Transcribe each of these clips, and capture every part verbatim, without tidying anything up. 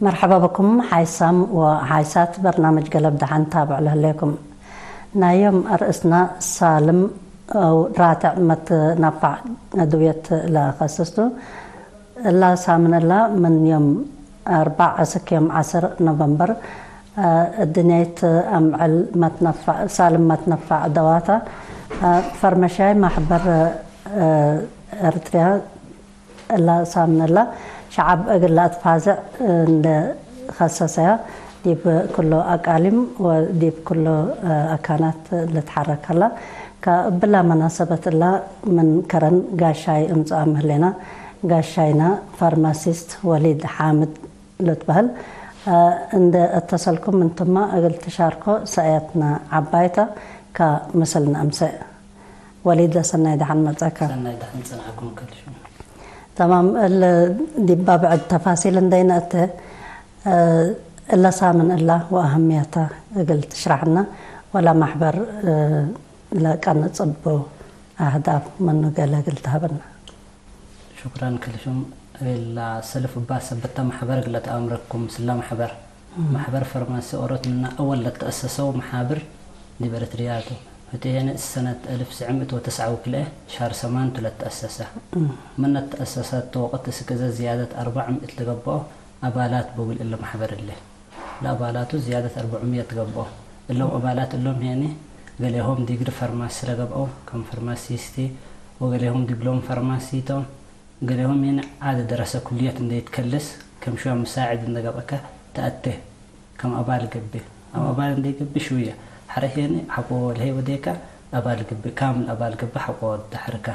መርሐባ ብኩም ሓይሳም ወሓይሳት በርናምጅ ገለብ ደሐን ታብዕ ለህሌኩም። ናይ ዮም አርእስና ሳልም አው ራትዕ መትነፋዕ አድውየት ለከስስ ቱ። እላ ሳምን እላ ምን ዮም አርበዕ እስክ ዮም ዐስር ኖቨምበር፣ አ፣ እድንያይት አምዕል መትነፋዕ፣ ሳልም መትነፋዕ ደዋታ፣ አ፣ ፈርመሻይ ማሕበር፣ አ፣ ኤርትርያ እላ ሳምን እላ ሸዐብ እግል ለአትፋዘዕ እንዴ ከሰሰያ፣ ዲብ ኩሎ አቃሊም ወዲብ ኩሎ አካናት ልትሐረክ ሀላ። ከእብላ መናሰበት እላ ምን ከረን ጋሻይ እምጽአም ህሌና። ጋሻይና ፋርማሲስት ወሊድ ሓምድ ልትበህል እንዴ አተሰልኩም፣ እንቱመ እግል ትሻርኮ ሰእየትነ ዐባይ ተ። ከምስልነ አምሰ። ወሊድ፣ ለሰናይ ደሐን መጽአከ። ሰናይ ደሐን ጸንሐኩም ከልሹ። ተማም፣ እል ዲብ ብዕድ ተፋሲል እንዴ ነአቴ፣ እ፣ እለ ሳምን እላ ወአህምየታ እግል ትሽረሐነ፣ ወለ መሕበር፣ እ፣ ለቀንጽቡ አህዳፍ ምኑ ገሌ እግል ተሀበነ። ሹክራን ክልሹም። እላ ሰልፍ እባ ሰበተ መሕበር እግለ ተአምረኩም። ስለ መሕበር፣ መሕበር ፈርማሲ ኦሮት ምነ አወል ለተአሰሰው መሓብር ዲብ ኤረትርያ ቱ። ህቲ ሄነ እት ሰነት አልፍ ትስዕ ምእት ወትስዓ ወክልኤ ሻር ሰማንቱ ለተአሰሰ። ምነ ተአሰሰት ወቅት እስክ እዘ ዝያደት አርበዕ ምእት ለገብኦ አባላት በውል እለ መሕበር እለ። ለአባላቱ ዝያደት አርበዕ ምእት ገብኦ። እሎም አባላት እሎም ሄኒ፣ ገሌሆም ዲግሪ ፋርማሲ ለገብአው ከም ፋርማሲስቲ፣ ወገሌሆም ዲብሎም ፋርማሲቶም፣ ገሌሆም ሄኒ ዓድ ደረሰ ኩልየት እንዴ ይትከልስ፣ ከም ሽዋ ምሳዕድ እንዴ ገብአከ ተአቴ፣ ከም አባል ገብእ። አው አባል እንዴ ገብእ ሽውየ፣ ሐረ ሄኒ ሐቆ ለሀይ ወዴከ አባል ገብእ፣ ካምል አባል ገብእ ሐቆ ደሐርከ።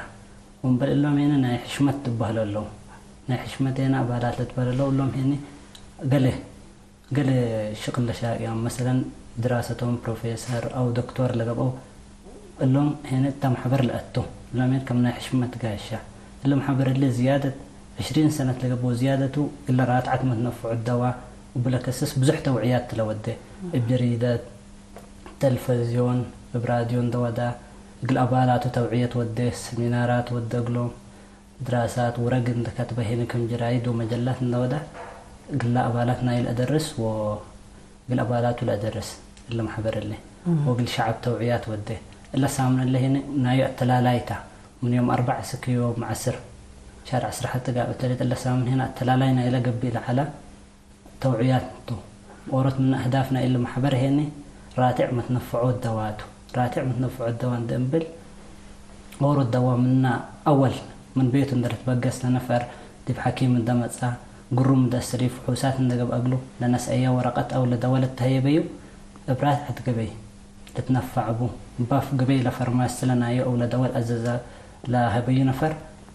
ወእምበል እሎም ሄኒ ናይ ሕሽመት ትበህሎ እለው። ናይ ሕሽመት ሄኒ አባላት ልትበህሎ እለው። እሎም ሄኒ ገሌ ገሌ ሽቅል ለሻቅያም፣ መሰለን፣ ድራሰቶም ፕሮፌሰር አው ዶክቶር ለገብአው፣ እሎም ሄነ እተ መሕበር ለአቱ፣ እሎም ሄን ከም ናይ ሕሽመት ጋሻ። እለ መሕበር እለ ዝያደት ዕሽሪን ሰነት ለገብአው ዝያደቱ፣ እለ ራትዐት መትነፍዑ ደዋ እብ ለከስስ ብዙሕ ተውዕያት ለወዴ፣ እብ ጀሪደት፣ ተልፈዝዮን፣ እብ ራድዮ እንደ ወዳ፣ እግል አባላቱ ተውዕየት ወዴ፣ ሰሚናራት ወዴ እግሎም። ድራሳት፣ ውረግ እንደ ከትበ ሄነ ክም ጀራይድ ወመጀላት እንደ ወደ፣ እግለ አባላት ናይ ለአደርስ ወእግል አባላቱ ለአደርስ እለ መሕበር እለ፣ ወእግል ሸዐብ ተውዕያት ወዴ። እለ ሳምን እለ ሄነ ናዩ አተላላይ ታ። ምን ዮም አርበዕ እስክ ዮም ዐስር፣ ሻር ዐስር ሐቲ ጋብእ ተሌት እለ ሳምን ሄነ አተላላይ ናይለ ገብእ ለዐለ። ተውዕያት ቱ። ኦሮት ምነ አህዳፍ ናይ እሊ መሕበር ሄኒ፣ ራትዕ መትነፈዖ ደዋ ቱ። ራትዕ መትነፈዖ ደዋ እንዴ እምብል፣ ኦሮት ደዋ ምነ አወል ምን ቤቱ እንዴ ልትበገስ ለነፈር፣ ዲብ ሐኪም እንዴ መጽአ፣ ግሩም እንዴ አስተልዩ፣ ፍሑሳት እንዴ ገብአ እግሉ ለነስአየ ወረቀት አው ለደወ ለተሀየበዩ፣ እብ ራትዐት ገበይ ልትነፈዕ ቡ። ባፍ ገበይ ለፈርማሲ ለናዩ አው ለደወ ለአዘዘ ለሀበዩ ነፈር፣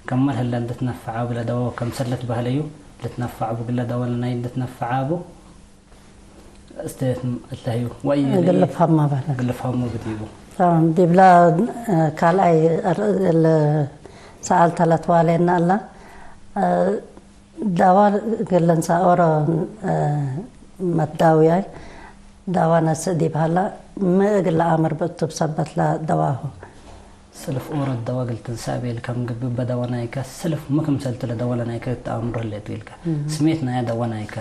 ከመል ህለ እንዴ ትነፈዐ ቡ ለደወ ወከምሰል ለትበህለዩ ልትነፈዕ ቡ። እግለ ደወ ለናይ እንዴ ትነፈዐ ቡ። እስቴት እለ ህዩ ወእይ እግል ልፍሀማ በህለት። እግል ልፍሀሙ ብዲቡ። ተማም። ዲብለ ካልኣይ እር-፣ እለ ሰኣልተ ለትዋሌና እለ፣ እ፣ ዳዋ እግል ልንሰኦሮ፣ እ፣ መትዳውያይ ዳዋ ነስእ ዲብ ሀላ፣ ሚ እግል ለአምር ብእቱ ብሰበት ለደዋሁ? ስልፍ ኦሮት ደዋ እግል ትንሰእ ቤልከ ምን ገብእ፣ እበ ደዋ ናይከ ስልፍ ሚ ክምሰልቱ ለደዋ ለናይከ እት አምሩ ህሌት ቤልከ። እህ። ስሜት ናያ ደዋ ናይከ።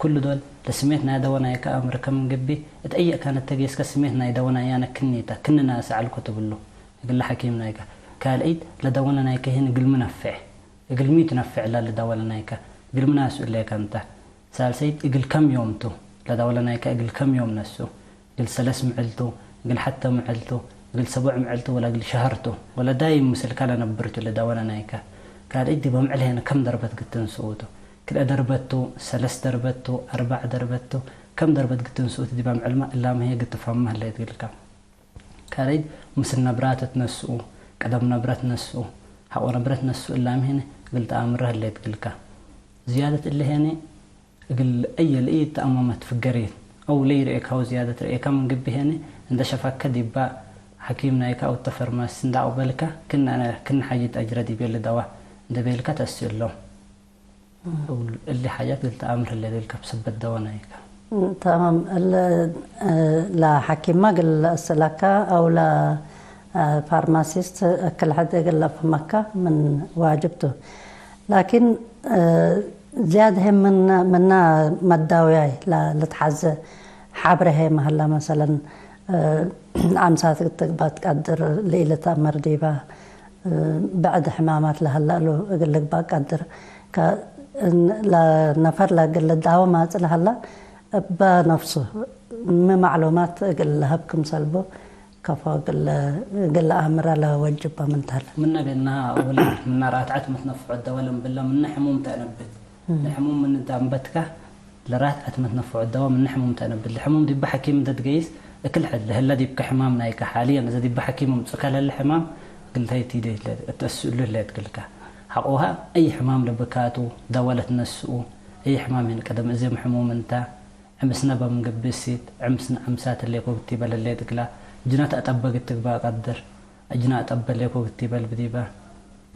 ኩሉ ዶል ለስሜት ናያ ደዋ ናይከ አምርከ ምን ገብእ፣ እት አየ አካን እተ ጌስከ ስሜት ናይ ደዋ ናያነ ክኒ ተ፣ ክኒ ናሰ ዐልኮ ትብሉ። እግለ ሐኪም ናይከ። ካልአይት ለደዋ ለናይከ ህን እግል ሚ ነፍዕ? እግል ሚ ትነፍዕ እለ ለደዋ ለናይከ? እግል ሚ ናሱ እሌከ እንተ? ሳልሰይት እግል ከም ዮም ቱ? ለደዋ ለናይከ እግል ከም ዮም ነሱ? እግል ሰለስ ምዕል ቱ፣ እግል ሐተ ምዕል ቱ፣ እግል ሰቡዕ ምዕል ቱ፣ ወለ እግል ሸህር ቱ፣ ወለ ዳይም ምስልከ ለነብር ቱ ለደዋ ለናይከ። ካልኣይት ዲብ አምዕል ሄነ ከም ደርበት ግትንስኡ ቱ? ክልኤ ደርበት ቱ፣ ሰለስ ደርበት ቱ፣ አርበዕ ደርበት ቱ፣ ከም ደርበት ግትንስኡ ቱ ዲብ አምዕልመ እላመ ህዬ ግትፋመ ህሌት እግልከ። ካልኣይት ምስል ነብራት ትነስኡ፣ ቀደም ነብረት ነስኡ፣ ሐቆ ነብረት ነስኡ እላመ ሄነ እግል ተአምረ ህሌት እግልከ። ዝያደት እለ ሄነ እግል አየ ለኢተአመመት ፍገሪት አው ለኢረኤካሁ ዝያደት ረኤካ ምን ገብእ ሄኒ፣ እንደ ሸፈከ ዲባ ሐኪም ናይከ አው እተ ፈርማሲስት እንደ አቅበልከ፣ ክነ አነ ክነ ሓጅት አጅረ ዲቤ ለደዋ እንደ ቤልከ ተስእሎም። እሊ ሓጃት እግል ተአምር ህሌት እግልከ ብሰበት ደዋ ናይከ። ተማም። እለ፣ ለሐኪምመ እግል ለአስእለከ አው ለፋርማሲስት እክል ሕድ እግል ለፍህመከ ምን ዋጅብ ቱ። ላኪን፣ እ፣ ዝያድ ህይ ምን፣ ምነ መዳውያይ ለ-፣ ልትሐዜ ሐብሬ ህይ መሀላ፣ መሰለን፣ እ፣ አምሳት ትግባእ ትቀድር፣ ለኢልትአመር ዲበ፣ እ፣ ብዕድ ሕማማት ለሀለ እሉ እግል ልግባእ ቀድር። ከ-፣ እን-፣ ለነፈር ለእግል ልዳወ ማጽእ ለሀለ፣ እበ ነፍሱ ሚ ማዕሉማት እግል ለሀብ ክምሰልቡ፣ ከፎ እግል፣ እግል ለአምረ ለወጅበ ምን ተለ። ምነ ቤናሃ አውል ምነ ራትዐት መትነፍዖ ደወ ለምብለ ምነ ሕሙም ተአነብት። እም። ለሕሙም ምን እንተ አንበትከ ለራትዐት መትነፍዖ ደወ ምነ ሕሙም ተአነብት። ለሕሙም ዲበ ሐኪም እንተ ትገይስ እክል ሕድ ለህለ ዲብከ ሕማም ናይከ ሓልየን እዘ ዲበ ሐኪም እምጽእከ ለህለ ሕማም እግል ተይቲዴ እት ተአስእሉ ህሌት እግልከ። ሐቆሃ እይ ሕማም ለብካቱ ደወ ለትነስኡ፣ እይ ሕማም ምን ቀደም እዜም ሕሙም እንተ፣ ዕምስነ በምን ገብእ እሲት፣ ዕምስነ አምሳት ህሌኮ ግቲበ ለሌት እግላ፣ ጅነት አጠበ ግትግባ ቀድር፣ እጅነ አጠበ ሌኮ ግቲበል ብዲበ፣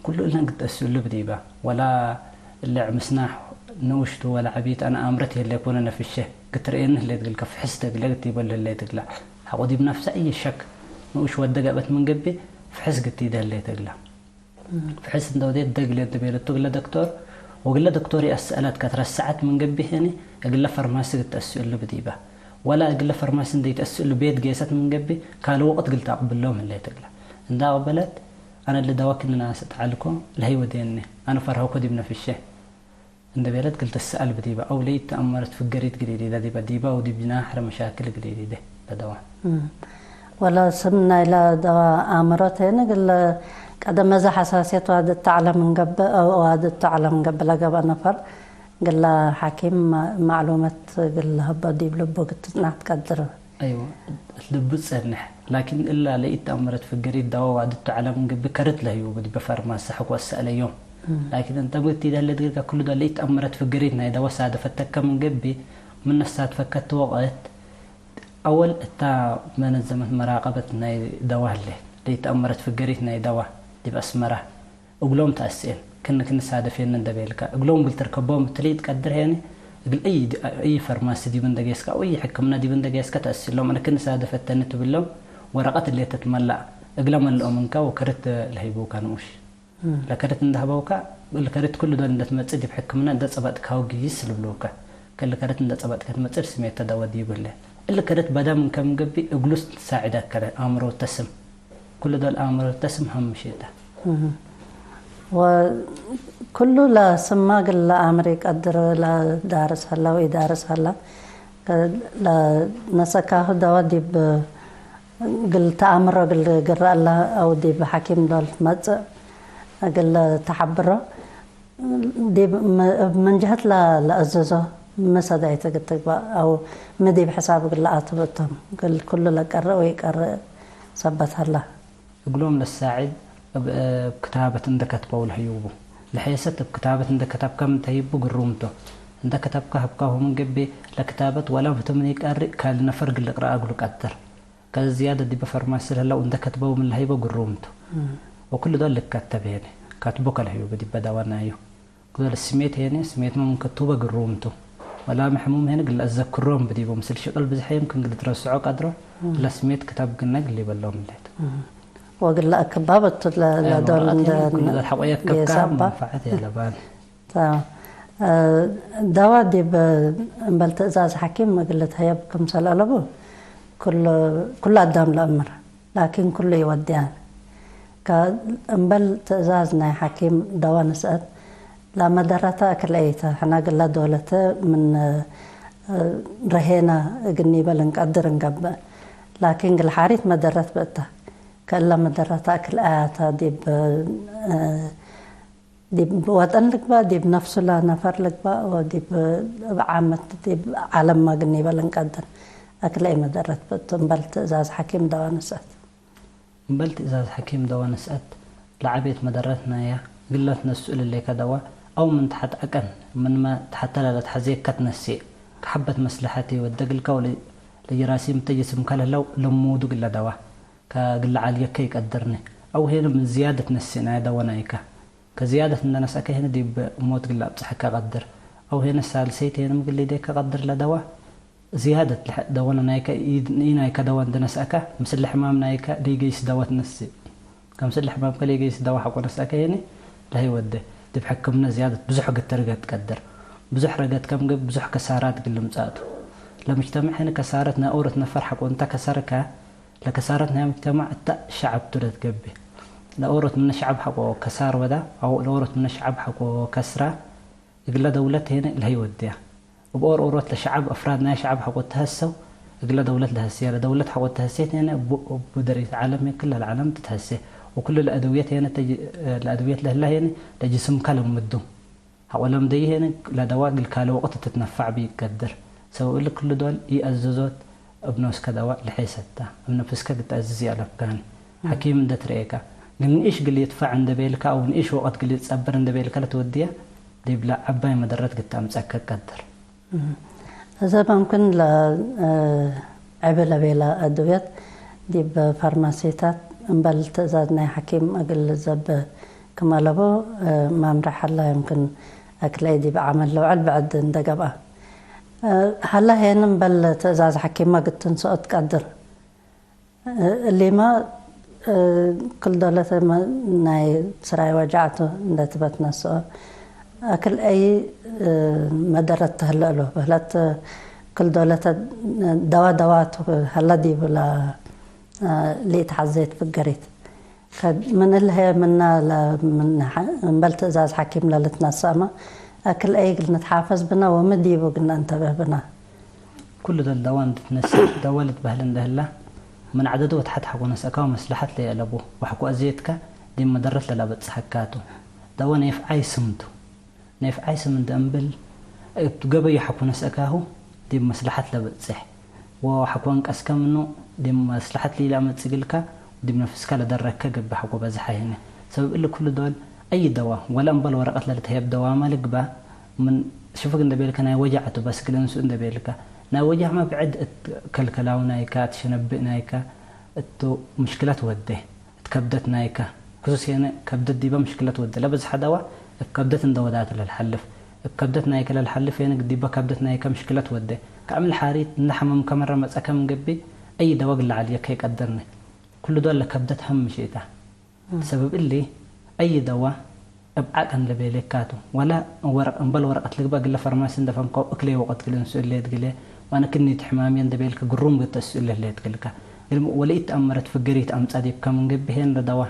ኩሉ እለን ግትአስእሉ ብዲበ፣ ወላ እለ ዕምስነ ንኡሽቱ ወላ ዐቢት አነ አምረት ይህሌኮነ ነፍሼ፣ ግትርኤኒ ህሌት እግልከ ፍሕስ ደግለ ግቲበሉ ህሌት እግላ። ሐቆ ዲብ ነፍሰ እይ ሸክ፣ ንኡሽ ወደ ገብአት ምን ገብእ፣ ፍሕስ ግቲደ ህሌት እግላ። ፍሕስ እንደ ወዴት ደግሌ እንደ ቤለቱ እግለ ዶክቶር፣ ወእግለ ዶክቶር ይአስአለት ከትረሰዐት ምን ገብእ ህኒ እግለ ፈርማሲ ግትአስእሉ ብዲበ። ወላ እግለ ፈርማሲ እንደ ይትአስእሉ ቤት ጌሰት ምን ገብእ ካልእ ወቅት እግል ተአቅብሎም ህሌት እግለ። እንደ አቅበለት፣ አነ እሊ ደወ ክኒ ናስ እት ዐልኮ ለህይ ወዴኒ፣ አነ ፈርሀኮ ዲብ ነፍሼ። እንደ ቤለት እግል ትሰአል ብዲበ፣ አው ለኢተአመረት ፍገሪት እግል ኢሊደ ዲበ፣ ዲበ አው ዲብ ጅናሐ ሐረ መሻክል እግል ኢሊደ ለደዋ። እም። ወለ ስም ናይለ ደዋ አምሮት ሄነ እግል ቀደም እዘ ሐሳስየት ዋድት ተዐለ ምን ገብእ፣ አው ዋድት ተዐለ ምን ገብእ ለገብአ ነፈር እግለ ሐኪም ማ-፣ ማዕሉመት እግል ለሀቦ ዲብ ልቡ እግል ትጽናሕ ትቀድር። አይወ፣ እት ልቡ ትጸንሕ። ላኪን እላ ለኢተአመረት ፍገሪት ደዋ ዋድቱ ዐለ ምን ገብእ ከርት ለህዩ ዲበ ፋርማሲ ሐቆ አሰአለዮም። እም። ላኪን እንተ ምን ትደለ እግልከ ክሉ ዶል ለኢተአመረት ፍገሪት ናይ ደዋ ሳደፈተከ ምን ገብእ፣ ምን ነሳትፈከት ወቅት፣ አወል እታ መነዘመት መራቀበት ናይ ደዋ ህሌት፣ ለኢተአመረት ፍገሪት ናይ ደዋ ዲብ አስመራ። እግሎም ተአስኤን፣ ክን ክን ሳደፌን እንደ ቤልከ፣ እግሎም እግል ትርከቦም እትሊ ትቀድር ሄኒ፣ እግል እይ፣ እይ ፈርማሲ ዲብ እንደ ጌስከ፣ አው እይ ሕክምነ ዲብ እንደ ጌስከ ተአስሎም፣ አነ ክን ሳደፈተኒ ትብሎም፣ ወረቀት እሌ ተትመለእ፣ እግለ መልኦ ምንከ ወከርት ለህይቡከ ንኡሽ። እም። ለከርት እንደ ሀበውከ፣ እሊ ከርት ክሉ ዶል እንደ ትመጽእ ዲብ ሕክምነ እንደ ጸበጥካሁ ግይስ ልብሉከ። ከእሊ ከርት እንደ ጸበጥከ ትመጽእ ስሜተ ደወ ዲቡ ህለ። እሊ ከርት በዳ ምንከ ምን ገብእ እግሉስ ትሳዕደከ ለአምሮ ተስም። ኩሉ ዶል አምር ተስም ሀምሽ እተ። እህ። ወኩሉ ለስማ እግል ለአምር ኢቀድር፣ ለዳርስ ሀላ ወኢዳርስ ሀላ፣ ለነሰካሁ ደዋ ዲብ እግል ተአምሮ እግል ግረአለ አው ዲብ ሐኪም ዶል መጽእ እግል ተሐብሮ። ዲብ ም-፣ እብ ምን ጀሀት ለ-፣ ለአዘዞ፣ ሚ ሰዳይት እግል ትግባእ አው ሚ ዲብ ሕሳብ እግል ለአትብ እቶም፣ እግል ኩሉ ለቀርእ ወኢቀርእ ሰበት ሀላ። እግሎም ለሳዕድ እብ፣ እብ ክታበት እንደ ከትበው ለህዩቡ። ለሔሰት እብ ክታበት እንደ ከተብከ ምን ተህይቡ ግሩም ቱ። እንደ ከተብከ ሀብካሁ ምን ገብእ፣ ለክታበት ወላ ፍቱ ምን ኢቀርእ፣ ካልእ ነፈር እግል ልቅረአ እግሉ ቀድር። ከዚ ዝያደት ዲበ ፈርማሲ ለህለው እንደ ከትበው ምን ለሀይቦ ግሩም ቱ። እም። ወክሉ ዶል ልከተብ ሄነ፣ ከትቡ ከለህዩ ዲበ ደዋ ናዩ። ክሉ ስሜት ሄነ፣ ስሜትመ ምን ከቱበ ግሩም ቱ። ወላመ ሕሙም ሄነ እግል ለአዘክሮም ብዲቦ ምስል ሽቅል ብዝሐ የምክን እግል ትረስዖ ቀድሮ፣ እም። ለስሜት ክታብ ግነ እግል ሊበሎም ሌት። እም። ወእግል ለአክባብ እቱ ለ-፣ አይ ለዶል ወረቀት እንደ ሄነ፣ ክሉ ዶል ሐቆ የከብካ ጌሳባ። መንፈዐት የለባን። ታ-፣ እ፣ ደዋ ዲብ እምበል ትእዛዝ ሐኪም እግል ልትሀየብ ክምሰል አለቡ፣ ኩሉ፣ ኩሉ አዳም ለአምር፣ ላኪን ኩሉ ኢወድያን። ከ-፣ እምበል ትእዛዝ ናይ ሐኪም ደዋ ንስአት፣ ለመደረተ እክል አይተ፣ ሕነ እግለ ዶለተ ምን፣ እ፣ ረሄነ እግል ኒበል እንቀድር እንገብእ። ላኪን እግል ሓሪት መደረት ብእተ፣ ከእለ መደረተ እክል አያተ ዲብ፣ እ፣ ዲብ ወጠን ልግባእ፣ ዲብ ነፍሱ ለነፈር ልግባእ፣ ወዲብ እብ ዓመት ዲብ ዓለምመ እግል ኒበል እንቀድር። አክለ ኢመደረት ብእቱ፣ እምበል ትእዛዝ ሐኪም ደዋ ንስአት። እምበል ትእዛዝ ሐኪም ደዋ ንስአት፣ ለዐቤት መደረት ናያ፣ እግል ለትነስኡ ለሌከ ደዋ፣ አው ምን ተሐት ዐቀን፣ ምንመ ተሐተ ለለትሐዜከ ትነሴእ፣ ከሐበት መስለሐት ወደ እግልከ ወለ-፣ ለጀራሲም እተ ጅስምከ ለህለው ልሙዱ እግለ ደዋ፣ ከእግል ለዓልየከ ኢቀድርኒ፣ አው ሄነ ምን ዝያደት ነሴእ ናያ ደዋ ናይከ። ከዝያደት እንደ ነስአከ ሄነ ዲብ ሞት እግል ለአብጽሐከ ቀድር። አው ሄነ ሳልሰይት ሄነ ምግል ሊዴከ ቀድር ለደዋ። ዝያደት ለሐ-፣ ደወነ ናይከ ኢ-፣ ኢናይከ ደዋ እንደ ነስአከ፣ ምስል ሕማም ናይከ ሊገይስ ደዋ ትነስእ። ከምስል ሕማምከ ሊገይስ ደዋ ሐቆ ነስአከ ሄነ ለህይ ወደ። ዲብ ሕክምነ ዝያደት ብዙሕ እግል ተርገ ትቀድር። ብዙሕ ረገድ ከም ገብእ ብዙሕ ከሳራት እግል ልምጸእ ቱ። ለምጅተመዕ ህነ ከሳረት ናይ ኦሮት ነፈር ሐቆ እንተ ከሰርከ፣ ለከሳረት ናይ ምጅተመዕ እተ ሸዐብ ቱ ለትገብእ። ለኦሮት ምነ ሸዐብ ሐቆ ከሳር ወዳ፣ አው ለኦሮት ምነ ሸዐብ ሐቆ ከስራ፣ እግለ ደውለት ህነ ለህይ ወድያ። እብ ኦር ኦሮት ለሸዐብ አፍራድ ናይ ሸዐብ ሐቆ ተሀሰው፣ እግለ ደውለት ለሀስየ። ለደውለት ሐቆ ተሀሴት ህነ እቡ፣ እቡ ደረጀት ዐለም ክለ ለዐለም ትትሀሴ። ወክሉ ለአድውየት ህነ ተጅ-፣ ለአድውየት ለህላ ህነ ለጅስምከ ለምዱ። ሐቆ ለምደዩ ሄነ ለደዋ እግል ካልእ ወቅት ትትነፈዕ ብኢትቀድር። ሰበብ እሊ ክሉ ዶል ኢአዝዞት እብ ኖስከ ደዋ ለሐይሰት ተ። እብ ነፍስከ እግል ተአዝዝ ይአለብካኒ። ሐኪም እንዴ ትርኤካ፣ እግል ንኢሽ እግል ይድፈዕ እንዴ ቤልካ አው ንኢሽ ወቅት እግል ይትጸበር እንዴ ቤልካ ለትወድየ፣ ዲብለ ዐባይ መደረት እግል ተአምጸአከ ትቀድር። እዘ መምክን ለ-፣ ዐቢ ለቤለ አድውየት ዲብ ፋርማሲታት እምበል ትእዛዝ ናይ ሐኪም እግል ልዘበ ክም አለቡ፣ ማምረ ሀላ፣ የምክን አክልአይ ዲብ ዐመል ለውዐል ብዕድ እንዴ ገብአ። ሀላ ሄን እምበል ትእዛዝ ሐኪምመ እግል ትንሰኦ ትቀድር። እሊመ፣ እ፣ ክል ዶለተ መ-፣ ናይ ስራይ ወጃዕቱ እንዴ ትበትነስኦ፣ አክል አይ፣ እ፣ መደረት ተህለ እሉ በህለት፣ ክል ዶለተ ደዋ ደዋቱ ሀለ ዲቡ ለ-፣ እ፣ ለኢተሐዜት ፍገሪት። ከ-፣ ምን እሊ ህዬ ምና ለ-፣ ምን ሐ-፣ እምበል ትእዛዝ ሐኪም ለልትነሰአመ፣ አክል አይ እግል ንትሓፈዝ ብነ ወሚ ዲቡ እግል ነአንተብህ ብነ። ኩሉ ዶል ደዋ እንዴ ትነስእ፣ ደዋ ልትበህል እንዴ ህላ፣ ምን ዐደዱ ወተሐት ሐቆ ነስአከ ወመስለሐት ለይአለቡ ወሐቆ አዝየትከ ዲብ መደረት ለለበጽሐካ ቱ። ደዋ ኔፍዓይ ስም ቱ። ኔፍዓይ ስም እንዴ እምብል፣ እብ ገበዩ ሐቆ ነስአካሁ ዲብ መስለሐት ለበጽሕ፣ ወሐቆ አንቀስከ ምኑ ዲብ መስለሐት ለኢለአመጽእ እግልከ፣ ዲብ ነፍስከ ለደረከ ገብእ ሐቆ በዝሐ ህነ። ሰበብ እሊ ኩሉ ዶል፣ አይ ደዋ፣ ወለ እምበል ወረቀት ለልትሀየብ ደዋመ ልግበእ፣ ምን ሽፍግ እንዴ ቤልከ ናይ ወጃዕ ቱ በስ እግል እንስኡ እንዴ ቤልከ፣ ናይ ወጃዕመ ብዕድ እት ከልከላው ናይከ፣ እት ሸነብእ ናይከ እቱ ምሽክለት ወዴ፣ እት ከብደት ናይከ፣ ክሱስ ሄነ ከብደት ዲበ ምሽክለት ወዴ። ለበዝሐ ደዋ እብ ከብደት እንዴ ወዳቱ ለልሐልፍ፣ እብ ከብደት ናይከ ለልሐልፍ ሄነ ዲበ ከብደት ናይከ ምሽክለት ወዴ። ከአምዕል ሓሪት እንዴ ሐመምከ መረ መጸከ ምን ገብእ፣ አይ ደዋ እግል ለዐልየከ ኢቀድርነ። ኩሉ ዶል ለከብደት ሀምሽ እተ። እም። ሰበብ እሊ፣ አይ ደዋ እብ ዐቀን ለቤሌካቱ፣ ወለ ወረቅ፣ እምበል ወረቀት ልግበእ እግለ ፈርማሲ እንዴ ፈንከው እክሌ ወቅት እግል እንስኡ እሌ ትግሌ፣ ወአነ ክኒ ቲ ሕማምየ እንዴ ቤልከ ግሩም እግል ተስኡ እለ ህሌት እግልከ። እግል ወለኢተአመረት ፍገሪት አምጸ ዲብከ ምን ገብእ ሄን ለደዋ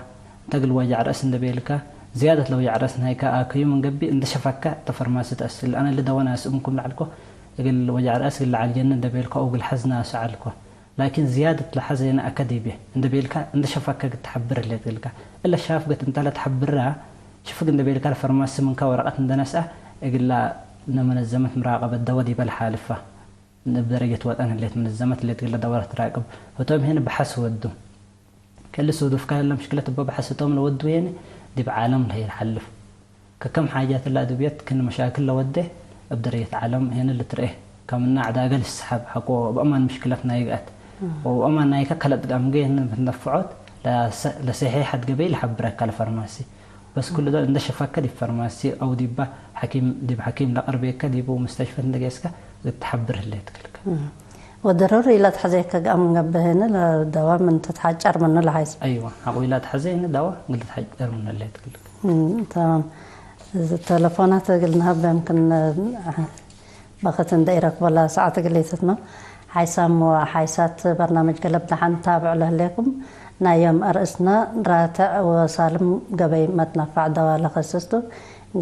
እንተ እግል ወጀዕ ረአስ እንዴ ቤልከ፣ ዝያደት ለወጀዕ ረአስ ናይከ አከዩ ምን ገብእ እንዴ ሸፈከ እተ ፈርማሲ ተአስእል። አነ እሊ ደዋ ናስኡ ምን ክም ለዐልኮ፣ እግል ወጀዕ ረአስ እግል ለዐልየኒ እንዴ ቤልኮ አው እግል ሐዝ ናሱ ዐልኮ። ላኪን ዝያደት ለሐዘ ነአከ ዲቤ እንዴ ቤልካ እንዴ ሸፈከ እግል ተሐብር ህሌት እግልካ። እለ ሻፍገት እንተ ለተሐብራ ሽፍግ እንዴ ቤልካ ለፈርማሲ ምንካ ወረቀት እንዴ ነስአ እግላ እነ መነዘመት ምራቀበት ደወ ዲበ ለሓልፋ። እብ ደረጀት ወጠን ህሌት መነዘመት ህሌት እግለ ደወ ለትራቅብ። ህቶም ሄን በሐስ ወዱ። ከእሊ ሱዱፍካ ለለ ምሽክለት እበ በሐስ ህቶም ለወዱ ሄን ዲብ ዓለም ለሀይ ለሐልፍ። ከከም ሓጃት እለ አድብየት ክእነ መሻክል ለወዴ እብ ደረጀት ዐለም ሄነ ልትርኤ። ከምነ ዐዳገ ልስሐብ ሐቆ እብ አማን ምሽክለት ናይ ገአት። እም። ወእብ አማን ናይከ ከለጥ ገአምጌ ሄነ ምትነፍዖት ለሰ-፣ ለሰሒሐት ገበይ ለሐብረከ ለፈርማሲ። በስ ኩሉ ዶል እንደ ሸፈከ ዲብ ፈርማሲ አው ዲበ ሐኪም፣ ዲብ ሐኪም ለቀርቤከ ዲቡ ሙስተሽፈት እንደ ጌስከ ልትሐብር ህሌት ክልከ። እም። ወደሩሪ ኢለትሐዜከ ገአም ገብእ ሄነ ለደዋ ምን ትትሐጨር ምኑ ለሐይስ። አይወ፣ ሐቆ ኢለትሐዜ ሄነ ደዋ እግል ልትሐጨር ምኑ ህሌት ክልከ። እም፣ ተማም። እዚ ተለፎናት እግል ነሀብ የምክን፣ በክት እንደ ኢረክቦ ለሰዓት እግል ኢትትመም። ሓይሳም ወሓይሳት በርናምጅ ገለብ ደሓን ታብዑ ለህሌኩም። ናይ ዮም አርእስነ ራትዕ ወሳልም ገበይ መትነፋዕ ደዋ ለከስስ ቱ።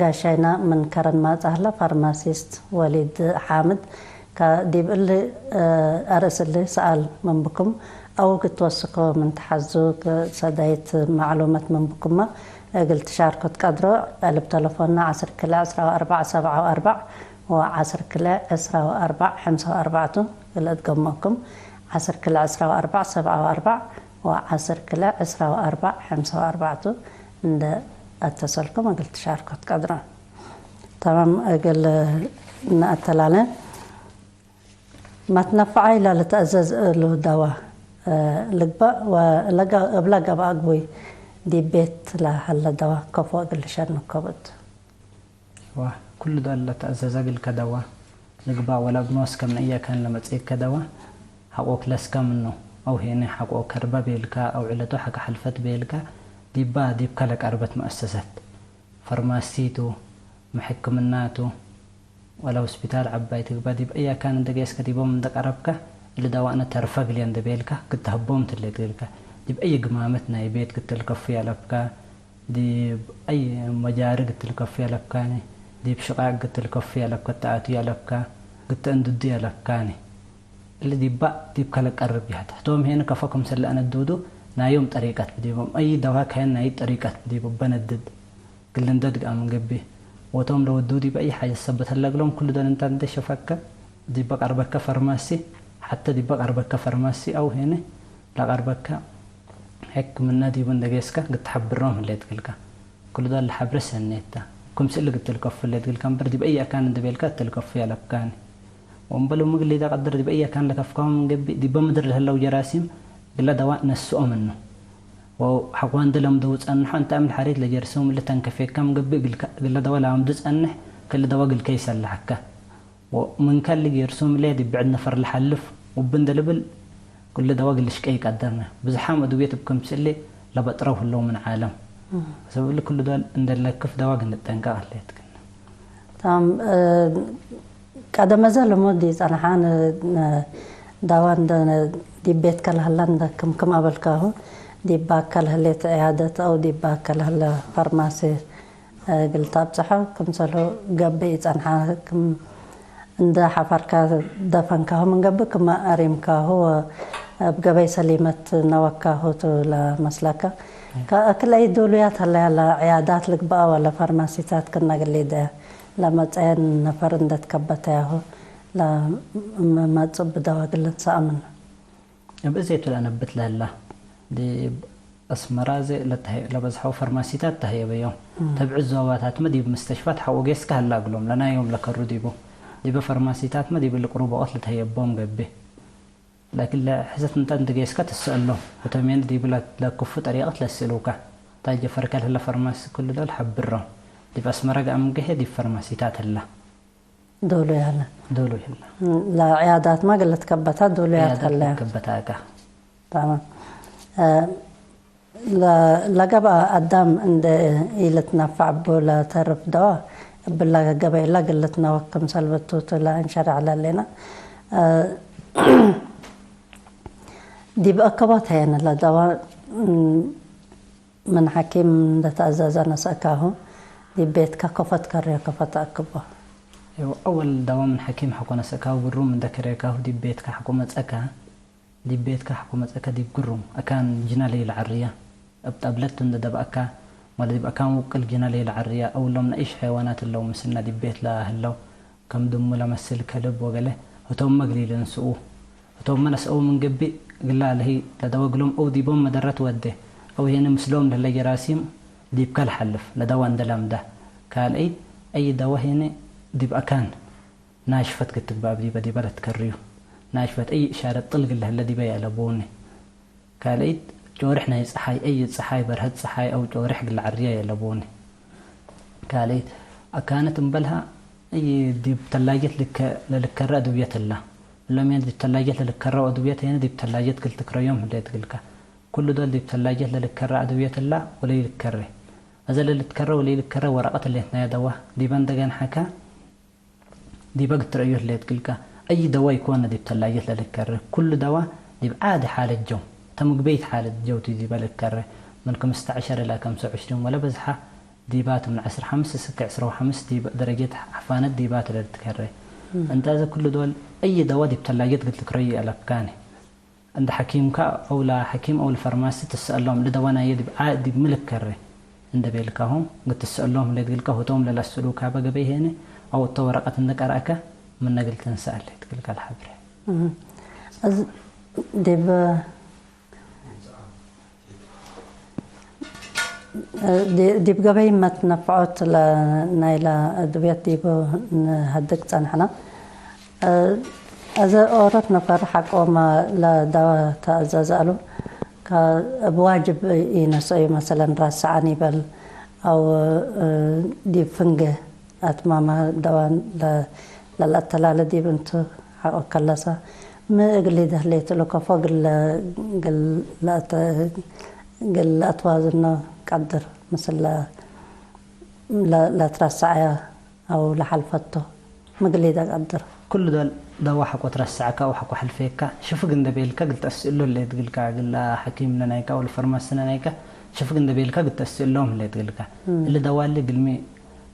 ጋሻይና ምን ከረን ማጽእ ሀለ፣ ፋርማሲስት ወሊድ ሓምድ። ከዲብ እሊ፣ እ፣ አርእስ እሊ ሰኣል ምን ብኩም አው ክትወስኮ ምን ተሐዙ፣ ሰዳይት መዕሉመት ምን ብኩመ እግል ትሻርኮ ትቀድሮ። ቀልብ ተለፎንና ዐስር ክልኤ ዕስራ ወአርበዕ ሰብዓ ወአርበዕ ወዐስር ክልኤ ዕስራ ወአርበዕ ሐምሳ ወአርበዕ ቱ። ለእትገመኩም ዐስር ክልኤ ዕስራ ወአርበዕ ሰብዓ ወአርበዕ ወዐስር ክልኤ ዕስራ ወአርበዕ ሐምሳ ወአርበዕ ቱ። እንደ አተሰልኩም እግል ትሻርኮ ትቀድሮ። ተማም፣ እግል ነአተላለ። መትነፈዓይ ለልትአዘዝ እሉ ደዋ፣ እ፣ ልግበእ ወለገ-፣ እብ ለገብአ ግቡይ ዲብ ቤት ለሀለ ደዋ ከፎ እግል ልሸንኮ ብእቱ። ዋ፣ ኩሉ ዶል ለተአዘዘ እግልከ ደዋ ልግበእ ወለ እብ ኖስከ ምን እየ ካን ለመጽእከ ደዋ ሐቆ ክለስከ ምኑ፣ አው ሄነ ሐቆ ከርበ ቤልከ አው ዕለቱ ሐቀ ሐልፈት ቤልከ ዲባ ዲብከ ለቀርበት መአሰሰት ፈርማሲ ቱ፣ ሚ ሕክምና ቱ፣ ወለ ሆስፒታል ዐባይ ትግበእ፣ ዲብ አይ አካን እንዴ ጌስከ ዲቦም እንዴ ቀረብከ፣ እሊ ደዋእነ ተርፈ እግልዬ እንዴ ቤልከ፣ ክትሀቦም ትሌት እግልከ። ዲብ አይ ግማመት ናይ ቤት ክትልከፉ ያለብከ፣ ዲብ አይ መጃሪ ክትልከፉ ያለብካኒ፣ ዲብ ሽቃቅ ክትልከፉ ያለብከ፣ ተአቱ ያለብከ፣ ክትእንድዱ ያለብካኒ። እሊ ዲባ ዲብከ ለቀርብ ጀህት። ህቶም ሄን ከፎ ክምሰል ለአነዱዱ ናዮም ጠሪቀት ብዲቦም፣ አይ ደዋ ከየን ናይ ጠሪቀት ብዲቦ በነድድ። ግልንደድ ገአም እንገብእ። ወቶም ለወዱ ዲብ አይ ሓጀት ሰበት ህለ እግሎም፣ ክሉ ዶል እንተ እንዴ ሸፈከ፣ ዲበ ቀርበከ ፈርማሲ፣ ሐተ ዲበ ቀርበከ ፈርማሲ አው ሄነ ለቀርበከ ሕክምነ ዲቡ እንዴ ጌስከ፣ ክትሐብሮም ህሌት እግልከ። ክሉ ዶል ለሐብረ ሰኔት ተ። ክምስል እግል ትልከፉ ህሌት እግልከ እምበር፣ ዲብ አይ አካን እንዴ ቤልከ እትልከፉ ያለብካኒ። ወእምበል እምግል ኢተቀድር፣ ዲብ አይ አካን ለከፍካሆም እንገብእ፣ ዲበ ምድር ለህለው ጀራሲም እግለ ደዋ ነስኦ ምኑ። ወሐቆ እንዴ ለምደው ጸንሖ፣ እንተ አምል ሐሪት ለጀርሶም እሊ ተንከፌከ እምገብእ፣ እግልከ፣ እግለ ደዋ ለአምዱ ጸንሕ፣ ክል ደዋ እግልከ ይሰለሐከ። ወምንከ እሊ ጌርሶም እሊ ዲብ ብዕድ ነፈር ለሐልፍ፣ ውብ እንዴ ልብል፣ ክል ደዋ እግል ልሽቄ ይቀደርነ። ብዝሓም አድውየት እብ ክምስል እሊ ለበጥረው ህለው ምን ዓለም። እም። ሰብብ እሊ ክሉ ዶል እንዴ ለክፍ ደዋ እግል ንጠንቀቅ ህሌት ክነ። ታም፣ እ፣ ቀደመ ዘ ልሙድ ኢጸንሓ፣ ን-፣ ን-፣ ዳዋ እንደ ዲብ ቤትከ ለህለ እንደ ክም፣ ክም አበልካሁ፣ ዲባከ ለህሌት ዕያደት አው ዲባከ ለህለ ፋርማሲ፣ እ፣ እግል ታብጽሖ ክምሰልሁ ገብእ ኢጸንሓ። ክም እንደ ሐፈርካ ደፈንካሁ ምን ገብእ፣ ክመ አሪምካሁ ወእብ ገበይ ሰሊመት ነወካሁ ቱ ለመስለከ። ከአክል አይ ዶሉያት ሀለያ፣ ለዕያዳት ልግበአ ወለ ፋርማሲታት ክነ እግል ኢደ ለመጽአን ነፈር እንዴ ትከበተያሁ፣ ለመጽእ ብደዋ እግል ልንሰአ ምኑ። እብ እዜ ቱ ለአነብት ለህላ፣ ዲብ አስመራ እዜ ለተሀየ-፣ ለበዝሐው ፈርማሲታት ተሀየበዮም። እም። ተብዕት ዞባታትመ ዲብ ምስተሽፋት ሐቆ ጌስከ ሀላ እግሎም፣ ለናዮም ለከሩ ዲቡ። ዲበ ፈርማሲታትመ ዲብ ልቅሩብ ወቅት ልትሀየቦም ገብእ። ላኪን ለሕሰት እንተ እንዴ ጌስከ ትሰአሎም፣ ወተሜን ዲብ ለ-፣ ለክፉ ጠሪቀት ለስእሉከ። ታይ ጀፈርከ ለህለ ፈርማሲ ክሉ ዶል ሐብሮም። ዲብ አስመረ ገአም እንገሄ ዲብ ፈርማሲታት ህላ። ዶሉያለ። ዶሉያለ። ለዕያዳትመ እግል ልትከበታ ዶሉያት ዕያዳት ሀለያ። ልትከበታ እካ። ተማም። እ፣ ለ-፣ ለገብአ አዳም እንዴ ኢልትነፈዕ እቡ ለተርፍ ደዋ፣ እብለ ገበይለ እግል ልትነወክ ክምሰል ብቱቱ ለእንሸርዕ ለሌነ። እ፣ ዲብ አከቦት ሄነ ለደዋ፣ ም፣ ምን ሐኪም እንዴ ተአዘዘ ነስአካሁ፣ ዲብ ቤትከ ከፎ ትከርዮ ከፎ ተአክቦ። እወ፣ አወል ደዋ ምን ሐኪም ሐቆ ነስአካሁ፣ ግሩም እንዴ ከሬካሁ ዲብ ቤትከ ሐቆ መጽአከ። ዲብ ቤትከ ሐቆ መጽአከ ዲብ ግሩም አካን ጅነ ለኢለዐርየ፣ እብ ጠብለት ቱ እንዴ ደብአከ፣ ወለ ዲብ አካን ውቅል ጅነ ለኢለዐርየ፣ አው እሎም ነኢሽ ሐይዋናት እለው ምስልነ ዲብ ቤት ለህለው፣ ከም ድሙ ለመስል ከልብ ወገሌ፣ ህቶምመ እግል ኢልንስኡ። ህቶምመ ነስአው ምን ገብእ፣ እግላ ለህይ ለደወ እግሎም አው ዲቦም መደረት ወዴ፣ አው ሄነ ምስሎም ለህለ ጀራሲም ዲብከ ለሐልፍ፣ ለደወ እንዴ ለምደ። ካልአይት፣ አይ ደወ ሄነ ዲብ አካን ናሽፈት ክትግበእ ዲበ፣ ዲበ ለትከርዩ። ናሽፈት አይ እሻረት ጥልግ ለህለ ዲበ ያለቡኒ። ካልአይት፣ ጮርሕ ናይ ጸሓይ፣ አይ ጸሓይ፣ በርሀት ጸሓይ አው ጮርሕ እግል ለዐርየ የለቡኒ። ካልአይት፣ አካነት እምበልሃ፣ አይ ዲብ ተላጀት ልከ-፣ ለልከረ አድውየት እላ። እሎም ሄነ ዲብ ተላጀት ለልከረው አድውየት ሄነ ዲብ ተላጀት እግል ትክረዮም ህሌት እግልከ። ኩሉ ዶል ዲብ ተላጀት ለልከረ አድውየት እላ ወለኢልከሬ። አዜ ለልትከረ ወለኢልከረ ወረቀት ህሌት ናይ ደዋ ዲበ እንዴ ገንሐከ፣ ዲበ እግል ትረአዩ ህሌት እግልከ። አይ ደዋ ኢኮነ ዲብ ተላጀት ለልከረ፣ ኩሉ ደዋ ዲብ ዓዲ ሓለት ጀው፣ ተምግበይት ሓለት ጀው ቱ ዲበ ልከረ። ምን ክምስተ ዐሸር እላ ከምሰ ወዕሽሪን ወለበዝሐ ዲባቱ፣ ምን ዐስር ሐምስ እስክ ዐስር ወሐምስ ዲብ ደረጀት ሐፋነት ዲባቱ ለልትከረ። እም። እንተ አዜ ኩሉ ዶል አይ ደዋ ዲብ ተላጀት እግል ትክረዩ ይአለብካኒ። እንደ ሐኪምከ አው ለሐኪም አው ለፈርማሲ ትሰአሎም፣ እሊ ደዋ ናየ ዲብ ዓ-፣ ዲብ ሚ ልከሬ እንዴ ቤልካሆም እግል ትሰአሎም ህሌት እግልከ፣ ህቶም ለለስእሉካበ ገበይ ሄነ አው እተ ወረቀት እንዴ ቀረእከ ምነ እግል ትንሰእ ህሌት እግልከ ለሐብሬ። እህ። እዝ-፣ ዲብ ዲ-፣ ዲብ ገበይ መትነፍዖት ለ-፣ ናይለ አድብየት ዲቡ ንሀድግ ጸንሐነ። እ፣ አዜ ኦሮት ነፈር ሐቆመ ለደወ ተአዘዘ እሉ፣ ከ-፣ እብ ዋጅብ ኢነስአዩ፣ መሰለን ራስ ሰዓን ይበል አው፣ እ፣ ዲብ ፍንጌ አትማመ ደዋን ለ-፣ ለለአተላለ ዲብ እንቱ ሐቆ ከለሰ፣ ሚ እግል ኢደህሌት እሉ ከፎ እግል፣ እግል ለአተ-፣ እግል ለአትዋዝኖ ቀድር ምስል ለ-፣ ለ-፣ ለትረሰዐ አው ለሐልፈቶ። ምግል ኢደቀድር። ኩሉ ዶል ደዋ ሐቆ ትረሰዐከ አው ሐቆ ሐልፌከ፣ ሽፍግ እንዴ ቤልከ እግል ተአስእሎ ህሌት እግልከ፣ እግል ለሐኪምነ ናይከ አው ለፈርማስነ ናይከ ሽፍግ እንዴ ቤልከ እግል ተአስእሎም ህሌት እግልከ። እም። እሊ ደዋ እሊ እግልሚ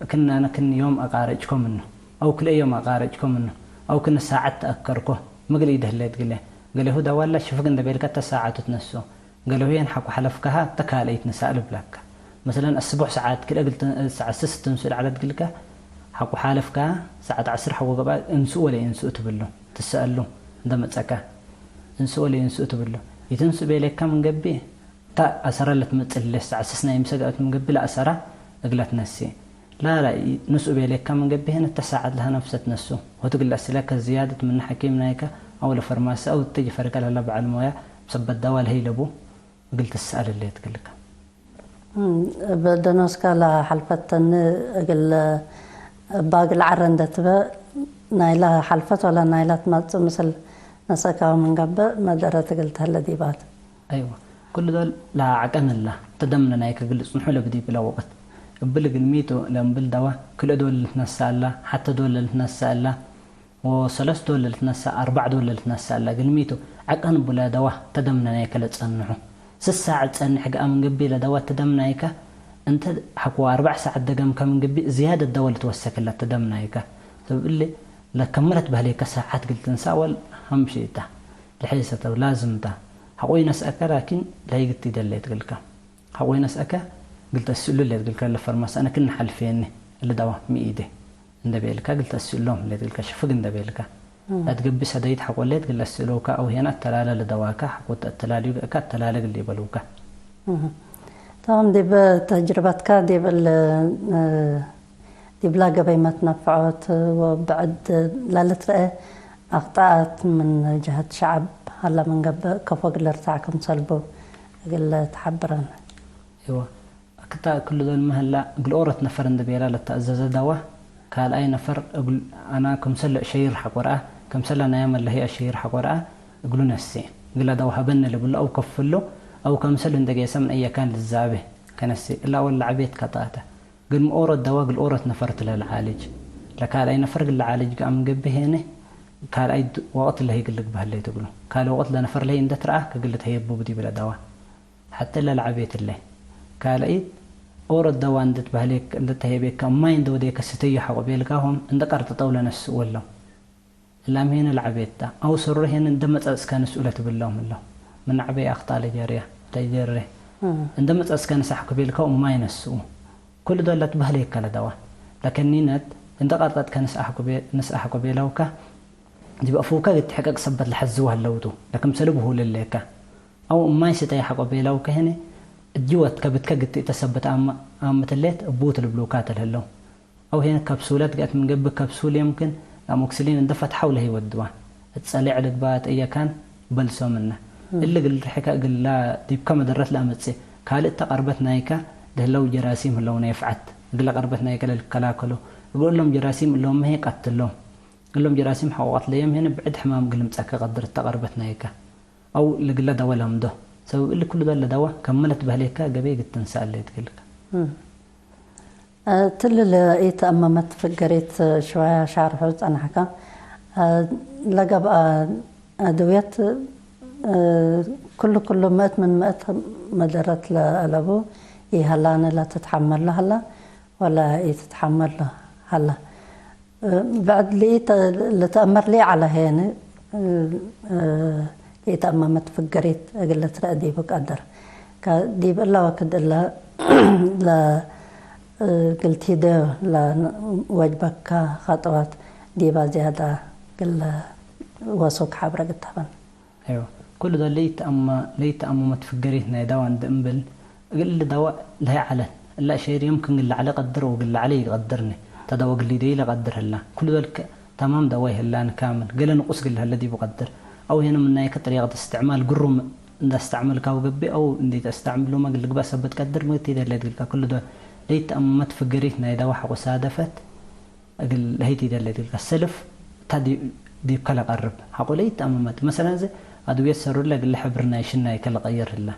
ክእነ አነ ክእነ ዮም አቃረጭኮ ምኑ፣ አው ክልኤ ዮም አቃረጭኮ ምኑ፣ አው ክእነ ሳዐት ተአከርኮ፣ ምግል ኢደ ህሌት እግለ። ገሌሁ ደዋ እለ ሽፍግ እንዴ ቤልከ እተ ሳዐቱ ትነስኦ። ገሌሁየን ሐቆ ሐለፍካሀ እተ ካልአይት ንሳእ ልብለከ። መሰለን፣ አስቡሕ ሰዓት ክልኤ እግል ተ-፣ ሰዓት ስስ ትንስኡ ለዐለት እግልከ፣ ሐቆ ሐለፍካሀ ሰዓት ዐስር ሐቆ ገብአ እንስኡ ወለኢንስኡ ትብሉ፣ ትሰአሉ እንዴ መጸከ። እንስኡ ወለኢንስኡ ትብሉ። ኢትንስኡ ቤሌከ ምን ገብእ፣ እተ አሰረ ለትመጽእ ህሌት ሰዓት ስስ ናይ ምሰ ገአት ምን ገብእ ለአሰረ እግለ ትነስእ። ላላ፣ ንስኡ ቤሌከ ምን ገብእ ህን እተ ሳዐት ለሀ ነፍሰ ትነስኡ። ሆቱ እግል ለአስእለከ ዝያደት ምነ ሐኪም ናይከ አው ለፈርማሲ አው እተ ጅፈርከ ለሀለ በዐል ሞያ ሰበት ደዋ ለሀይ ለቡ እግል ትሰአል ህሌት እግልከ። እም፣ እብ ደኖስከ ለሐልፈት ተኒ እግል እባ እግል ዐረ እንዴ ትበ ናይለ ሐልፈት ወለ ናይለ ትመጽእ ምስል ነሰእካሁ ምን ገብእ መደረት እግል ተህለ ዲባት። አይወ፣ ኩሉ ዶል ለአዐቀን እለ፣ እተ ደምነ ናይከ እግል ልጽንሑ ለብዲብለ ወቅት። እብል እግልሚቱ ለእምብል ደዋ፣ ክልኤ ዶል ልትነሰእ እለ፣ ሐተ ዶል ለልትነሰእ እለ፣ ወሰለስ ዶል ለልትነሰእ፣ አርበዕ ዶል ለልትነሰእ እለ፣ እግልሚቱ ዐቀን እቡ ለደዋ እተ ደምነ ናይከ ለጸንሑ። ስስ ሳዐት ጸንሕ ገአ ምን ገብእ ለደዋ እተ ደም ናይከ፣ እንተ ሐቆ አርበዕ ሳዐት ደገምከ ምን ገብእ ዝያደት ደዋ ልትወሰክ እለ እተ ደም ናይከ። ሰብብ እሊ ለከመለት በህሌከ ሳዐት እግል ትንሰእ ወል ሐምሺ እተ። ለሐይሰ ተ ላዝም ተ። ሐቆ ይነስአከ ላኪን ለህይ ግት ኢደሌት እግልከ። ሐቆ ይነስአከ እግል ተአስእሉ ህሌት እግልከ ለፈርማሲ አነ ክእነ ሐልፌኒ እሊ ደዋ ሚ ኢዴ እንዴ ቤልከ እግል ተአስእሎም ህሌት እግልከ ሽፍግ እንዴ ቤልከ። እም። ለትገብእ ሰደይት ሐቆ ህሌት እግል ለአስእሎከ አው ሄነ አተላለ ለደዋከ ሐቆ ተአተላልዩ ገእከ አተላለ እግል ኢበሉከ። እም። ተማም ዲብ ተጅርበትከ ዲብ እል፣ እ፣ ዲብላ ገበይ መትነፈዖት ወብዕድ ለልትረአ አክጣአት ምን ጀሀት ሸዐብ ሀለ ምን ገብእ፣ ከፎ እግል ልርታዕ ክምሰልቡ እግል ተሐብረነ። እወ፣ አክታ ክሉ ዶልመ ሀላ፣ እግል ኦሮት ነፈር እንዴ ቤላ ለተአዘዘ ደዋ፣ ካልኣይ ነፈር እግል አና ክምሰል ለእሸይር ሐቆ ረአ፣ ክምሰል አናያም ለህይ አሸይር ሐቆ ረአ፣ እግሉ ነሴ። እግለ ደዋ ሀበነ ለብሎ አው ከፍሎ፣ አው ከምሰል እንዴ ጌሰ ምን አየካን ልዛቤ ከነሴ። እላ ወለ ለዐቤት ከጣተ። ግድም ኦሮት ደዋ እግል ኦሮት ነፈር ቱ ለልዓልጅ። ለካልኣይ ነፈር እግል ለዓልጅ ገአ ምን ገብእ ሄነ፣ ካልኣይ ድ-፣ ወቅት ለህይ እግል ልግበእ ህሌት እግሉ። ካልእ ወቅት ለነፈር ለህይ እንዴ ትረአ፣ ከእግል ልትሀየቡ ቡ ዲብለ ደዋ። ሐቴ እለ ለዐቤት እለ። ካልኣይት ኦሮት ደዋ እንዴ ትበህሌክ፣ እንዴ ተህየቤከ፣ እማይ እንዴ ወዴከ ስተዩ ሐቆ ቤልካሆም እንዴ ቀርጥጠው ለነስኡ እሎም። እላም ሄነ ለዐቤት ተ። አው ሰሩረ ሄነ እንዴ መጸጽከ ንስኡ ለትብሎም እሎም። ምን ዐበይ አክጣእ ለጀርያ፣ ለጀሬ። እም። እንዴ መጸጽከ ንስአኩ ቤልካው እማይ ነስኡ። ኩሉ ዶል ለትበህሌከ ለደዋ። ለከኒነት እንዴ ቀርጠጥከ ንስአኩ ቤ-፣ ንስአኩ ቤለውከ። ዲብ አፉከ ግትሕቀቅ ሰበት ለሐዝው ሀለው ቱ። ለክምሰሉ ብሁል እሌከ። አው እማይ ስተየ ሐቆ ቤላውከ ህኔ፣ እጅ ወድ ከብድከ ግትእተ ሰበት አመ-፣ አምትሌት እቡት ልብሉካተ ለህለው። አው ሄን ከብሱለት ገአት ምን ገብእ ከብሱል የምክን አሞክስሊን እንደ ፈትሐው ለህይ ወድዋ። እት ጸሌዕ ልግባእ እት እየካን በልሶ ምነ። እም። እሊ እግል ርሕከ እግላ ዲብከ መደረት ለአመጽእ። ካልእተ ቀርበት ናይከ ለህለው ጀራሲም ህለው ነፍዐት። እግለ ቀርበት ናይከ ለልከላከሎ። እግል እሎም ጀራሲም እሎምመ ህይ ቀትሎም። እሎም ጀራሲም ሐቆ ቀትለዮም ሄን ብዕድ ሕማም እግል ልምጸከ ቀድር እተ ቀርበት ናይከ። አው ለግለ ደወ ለምዶ። ሰበብ እሊ ኩሉ ዶል ለደወ ከመ ለትበህሌከ ገበይ እግል ትንሰአለ እትግልከ። እም። እ፣ ትሊ ለኢተአመመት ፍገሪት ሽወያ ሻርሑ ጸናሕከ። እ፣ ለገብአ አድውየት፣ እ፣ ኩሉ ኩሉ ምእት ምን ምእት መደረት ለአለቡ ኢሀላነ ለትትሐመሎ ሀላ ወለ ኢትትሐመሎ ሀላ። ብዕድ ልኢተ-፣ ልትአመር ሌ ዐለ ሄነ፣ እ፣ ልኢተአመመት ፍገሪት እግል ልትረአ ዲቡ ቀድር። ከ-፣ ዲብ እለ ወክድ እለ ለ-፣ እ፣ እግል ቲዴ ለወጅበከ ኸጥወት ዲባ ዝያዳ እግል ወሱክ ሐብረ ግታበን። አይወ፣ ኩሉ ዶል ለይተአመ-፣ ለይተአመመት ፍገሪት ናይ ደዋ እንዴ እምብል፣ እግል እሊ ደዋ ለሀይ ዐለት። እለ አሸይር የምክን እግል ለዐለ ቀድር ወእግል ለዐለ ኢቀድርኒ። እተ ደዋ እግል ሊደዩ ለቀድር ህላ። ኩሉ ዶል ከ-፣ ተማም ደዋ ይህላን ካምል። ገሌ ንቁስ እግል ለሀለ ዲቡ ቀድር። አው ሄነ ምናይከ ጥሪቀት እስትዕማል ግሩም እንዴ አስተዕመልካሁ ገብእ አው እንዴ ተስተዕምሉመ እግል ልግበእ ሰበት ቀድር ምእት ቲደለ እግልከ። ኩሉ ዶል ለይተአመመት ፍገሪት ናይ ደዋ ሐቆ ሳደፈት። እግል ለህይ ቲደለ እግልከ ሰልፍ እታ ዲ-፣ ዲብከ ለቀርብ ሐቆ ለኢተአመመት። መሰለን፣ እዘ አድውየት ሰሩለ እግለ ሕብር ናይ ሽናይከ ለቀይር ህለ።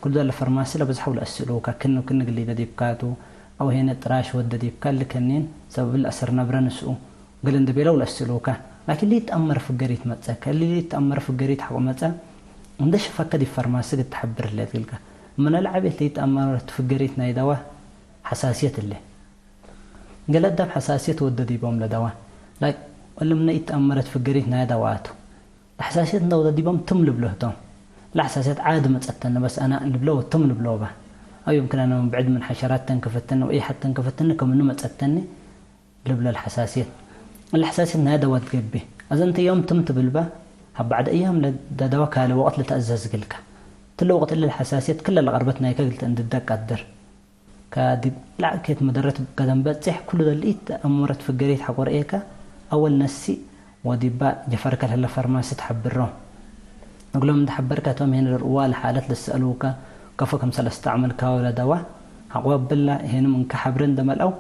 ኩሉ ዶል ለፈርማሲ ለበዝሐው ለአስእሉከ፣ ክን ወክን እግል ሊደ ዲብካቱ፣ አው ሄነ ጥራሽ ወደ ዲብከ እሊ ከኒን ሰበብ ለአሰር ነብረ ንስኡ። እግል እንዴ ቤለው ለአስእሉከ። ላኪን ለኢትአመር ፍገሪት መጽአከ። እሊ ለኢትአመር ፍገሪት ሐቆ መጽአ፣ እንዴ ሽፈከ ዲብ ፈርማሲ እግል ተሐብር ህሌት እግልከ። ምነ ለዐቤት ለኢትአመረት ፍገሪት ናይ ደዋ ሐሳስየት ህሌ። ገሌ አዳም ሐሳስየት ወደ ዲቦም ለደዋ። ላኪን እሊ ምነ ኢትአመረት ፍገሪት ናይ ደዋ ቱ። ለሐሳስየት እንዴ ወደ ዲቦም ትም ልብሎ ህቶም። ለሐሳስየት ዓድ መጸተኒ በስ አነ ልብሎ ወትም ልብሎ በ። አው የምክን አነ ምን ብዕድ ምን ሐሸራት ተንክፈተኒ ወኢሐድ ተንክፈተኒ ከምኑ መጸተኒ ልብለ ለሐሳስየት። እለ ሐሳስየት ናይ ደዋ ትገብእ። አዘ እንተ ዮም ትም ትብል በ፣ ሀብ በዕድ አያም ለደዋ ካልእ ወቅት ልትአዘዝ እግልከ። እትለ ወቅት እለ ለሐሳስየት ክለ ለቀርበት ናይከ እግል ትእንድደ ቀድር። ከዲብ ለዐኬት መደረት ቀደም በጽሕ፣ ክሉ ለልኢትአመረት ፍገሪት ሐቆ ረኤከ፣ አወል ነሲእ ወዲባ ጀፈርከ ለህለ ፈርማሲ ተሐብሮ። እግሎም እንዴ ሐበርከ ቶም ሄን ለርእዋ ለሓለት ልሰአሉከ፣ ከፎ ክምሰል አስተዕመልካሁ ለደዋ ሐቆ እብለ ሄንም እንከ ሐብሬ እንዴ መልአው፣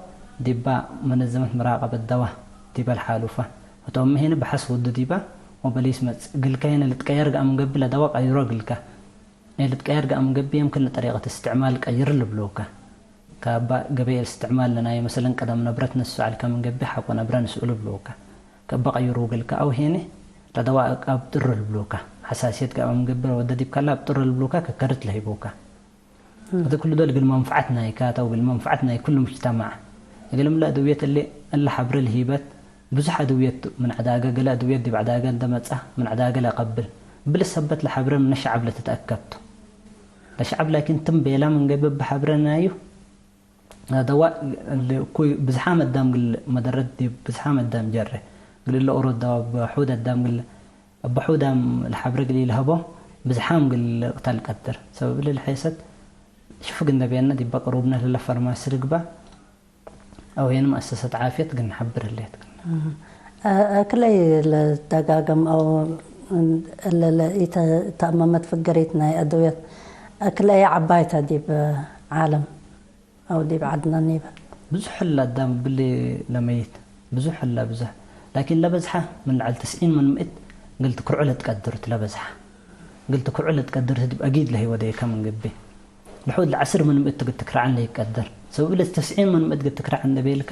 ዲባ መነዘመት መራቀበት ደዋ ዲበ ለሓሉፈ። ህቶም ሄን በሐስ ወዱ ዲባ ወበሊስ መጽእ እግልከ ሄን ልትቀየር ገአ ምን ገብእ ለደዋ ቀይሮ እግልከ። እሊ ልትቀየር ገአ ምን ገብእ የምክን ለጠሪቀት እስትዕማል ቀይር ልብሉከ። ከአባ ገበይ እስትዕማል ለናዩ መሰለን ቀደም ነብረት ንሱ ዐልከ ምን ገብእ ሐቆ ነብረ ንስኡ ልብሉከ። ከእበ ቀይሩ እግልከ አው ሄነ ለደዋ አብጥር ልብሉከ። ሐሳስየት ገአ ምን ገብእ ወደ ዲብ ከላ አብጥር ልብሉከ ከከርት ለህይቡከ። እም። እት ክሉ ዶል እግል መንፈዐት ናይከ ተ ወእግል መንፈዐት ናይ ክሉ ሙጅተማዕ። እግልም ለአድውየት እሊ እለ ሐብሬ ለህይበት ብዙሕ አድውየት ቱ። ምን ዐዳገ ገሌ አድውየት ዲብ ዐዳገ እንዴ መጽአ ምን ዐዳገ ለአቀብል። እብሊ ሰበት ለሐብሬ ምነ ሸዐብ ለትትአከብ ቱ። ለሸዐብ ላኪን ትም ቤላ ምን ገብእ እብ ሐብሬ ናዩ ለደዋ እሊ እኩይ ብዝሓም አዳም እግል መደረት ዲብ ብዝሓም አዳም ጀሬ። እግል እለ ኦሮት ደዋ እብ ሑድ አዳም እግል እብ ሑዳም ለሐብሬ እግል ኢለሀቦ ብዝሓም እግል ልቅተል ቀድር። ሰበብ እሊ ለሐይሰት ሽፍግ እንዴ ቤነ ዲበ ቅሩብነ ለህለ ፈርማሲ ልግበእ። አው ሄን መአሰሰት ዓፍየት እግል ነሐብር ህሌት። እህ። አ-፣ አክለይ ለደጋግም አው እለ ለኢተአመመት ፍገሪት ናይ አድውየት አክለይ ዐባይ ተ ዲብ ዓለም አው ዲብ ዐድነ ኒበ። ብዙሕ ህለ አዳም እብሊ ለመይት፣ ብዙሕ ህለ ብዙሕ። ላኪን ለበዝሐ ምን ለዐል ተስዒን ምን ምእት እግል ትክርዑ ለትቀድር ቱ ለበዝሐ። እግል ትክርዑ ለትቀድር ቱ ዲብ አጊድ ለህይ ወዴከ ምን ገብእ። ለሑድ ለዐስር ምን ምእት እግል ትክረዐን ለይቀደር። ሰበብ እለ ተስዒን ምን ምእት እግል ትክረዐ እንዴ ቤልከ፣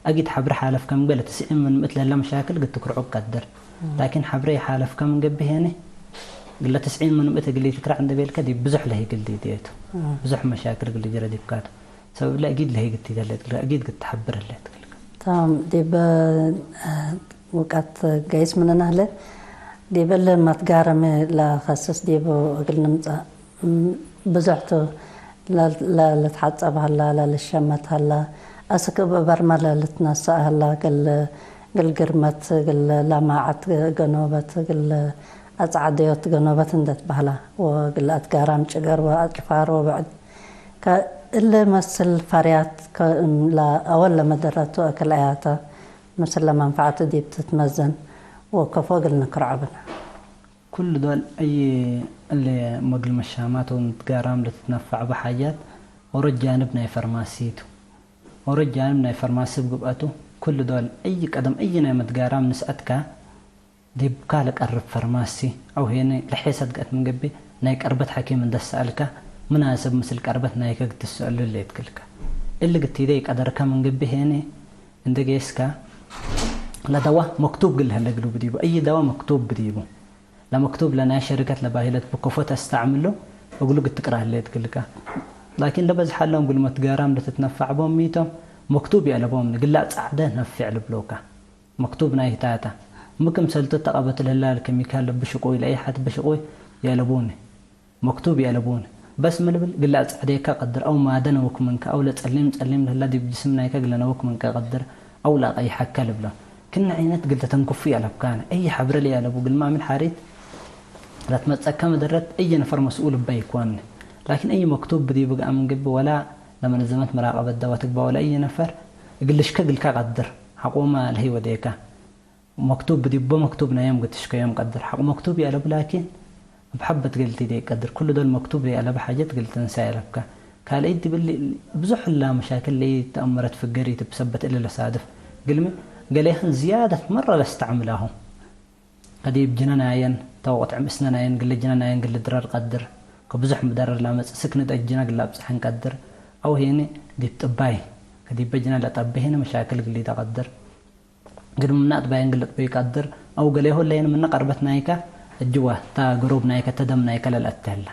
አጊድ ሐብሬ ሓለፍከ ምን ገብእ ለተስዒን ምን ምእት ለህለ መሻክል እግል ትክርዑ ትቀድር። እም። ላኪን ሐብሬ ሓለፍከ ምን ገብእ ሄነ፣ እግለ ተስዒን ምን ምእት እግል ኢትክረዕ እንዴ ቤልከ ዲብ ብዙሕ ለህይ እግል ዲዴ ቱ። እም። ብዙሕ መሻክል እግል ጅረ ዲብካ ቱ። ሰበብ እለ አጊድ ለህይ እግል ቲደ ህሌት እግልከ፣ አጊድ እግል ተሐብር ህሌት እግልከ። ታም፣ ዲብ፣ እ፣ ውቀት ገይስ ምንነ ህለ፣ ዲብ እሊ መትጋረሚ ለከስስ ዲቡ እግል ንምጸእ። እም፣ ብዙሕ ቱ። ለ-፣ ለ-፣ ለልትሐጸብ ሀላ፣ ለልሸመት ሀላ፣ አስክ እብ በርመ ለልትነሰእ ሀላ፣ እግል፣ እግል ግርመት፣ እግል ለማዐት ገኖበት፣ እግል አጽዓደዮት ገኖበት እንዴ ትበህላ፣ ወእግል አትጋራም ጭገር ወአጭፋር ወብዕድ ከእሊ መስል ፈርያት ከእም ለአወል ለመደረቱ አክልአያተ ምስል ለመንፈዐቱ ዲብ ትትመዘን ወከፎ እግል ንክርዖ ብነ። ኩሉ ዶል አይ እሊ መግል መሻማት ወምትጋራም ለትትነፈዕ በ ሓጃት ኦሮት ጃንብ ናይ ፈርማሲ ቱ። ኦሮት ጃንብ ናይ ፈርማሲ እብ ግብአቱ፣ ኩሉ ዶል አይ ቀደም አይ ናይ መትጋራም ንስአትካ፣ ዲብካ ለቀርብ ፈርማሲ አው ሄነ ለሔሰት ገአት ምን ገብእ፣ ናይ ቀርበት ሐኪም እንዴ ሰአልካ፣ ምናስብ ምስል ቀርበት ናይከ እግል ትሰአሉ ህሌት እግልከ። እሊ እግል ቲዴ ኢቀደርከ ምን ገብእ ሄነ፣ እንዴ ጌስካ፣ ለደዋ መክቱብ እግል ለህለ እግሉ ብዲቡ፣ አይ ደዋ መክቱብ ብዲቡ። ለመክቱብ ለናይ ሸሪከት ለባህለት ብከፎ ተስተዕምሎ፣ እግሉ እግል ትቅራ ህሌት እግልከ። ላኪን ለበዝሐ እሎም እግል መትጋራም ለትትነፈዕ ቦም ሚ ቶም፣ መክቱብ ይአለቦም፣ ግላዕ ጸዕደ ነፊዕ ልብሎከ። መክቱብ ናይ ህታተ። ሚ ክምሰልቱ ተቀበት ለህላል ኬሚካል ለብሽቁይ ለአይ ሐት ብሽቁይ የአለቡኒ። መክቱብ የአለቡኒ። በስ ሚ ልብል፣ ግላዕ ጸዕዴከ ቀድር፣ አው ማደ ነውክ ምንከ፣ አው ለጸሊም ጸሊም ለህላ ዲብ ጅስም ናይከ እግለ ነውክ ምንከ ቀድር፣ አው ለአቀይሐከ ልብሎ። ክነ ዐይነት እግል ተተንክፉ ይአለብካነ። አይ ሐብረ ለይአለቡ፣ እግልሚ አሚን ሓሪት ለትመጸከ መደረት፣ አይ ነፈር መስኡል እበ ኢኮን። ላኪን አይ መክቱብ ብዲቡ ገአ ምን ገብእ፣ ወላ ለመነዘመት መራቀበት ደዋ ትግበእ፣ ወላ አይ ነፈር እግል ልሽከ እግልከ ቀድር። ሐቆመ ለህይ ወዴከ። መክቱብ ዲብ መክቱብ ናዮም እግል ትሽከዮም ቀድር። ሐቆ መክቱብ ይአለቡ ላኪን፣ እብ ሐበት እግል ቲዴ ኢቀድር። ኩሉ ዶል መክቱብ ለይአለበ ሓጀት እግል ትንሰእ አለብከ። ካልአይት ዲብሊ ብዙሕ እላ መሻክል ለኢተአመረት ፍገሪት እብ ሰበት እሊ ለሳድፍ። እግልሚ፣ ገሌህን ዝያደት መረ ለስተዕምላሁ። ከዲብ ጅነናየን፣ ተወቅት ዕም እስነናየን፣ እግለ ጅነናየን እግል ልድረር ቀድር። ከብዙሕ ምደረር ለመጽእ ስክንት እጅነ እግል ለአብጽሐን ቀድር። አው ሄኒ ዲብ ጥባይ፣ ከዲበ ጅነ ለጠቤ ሄኒ መሻክል እግል ሊተቀድር። ግድም ምነ አጥባይ እንግል ልጥበዩ ቀድር፣ አው ገሌሆ ለይን ምነ ቀርበት ናይከ እጅወ ታ ግሩብ ናይከ ተ ደም ናይከ ለልአቴ ህለ።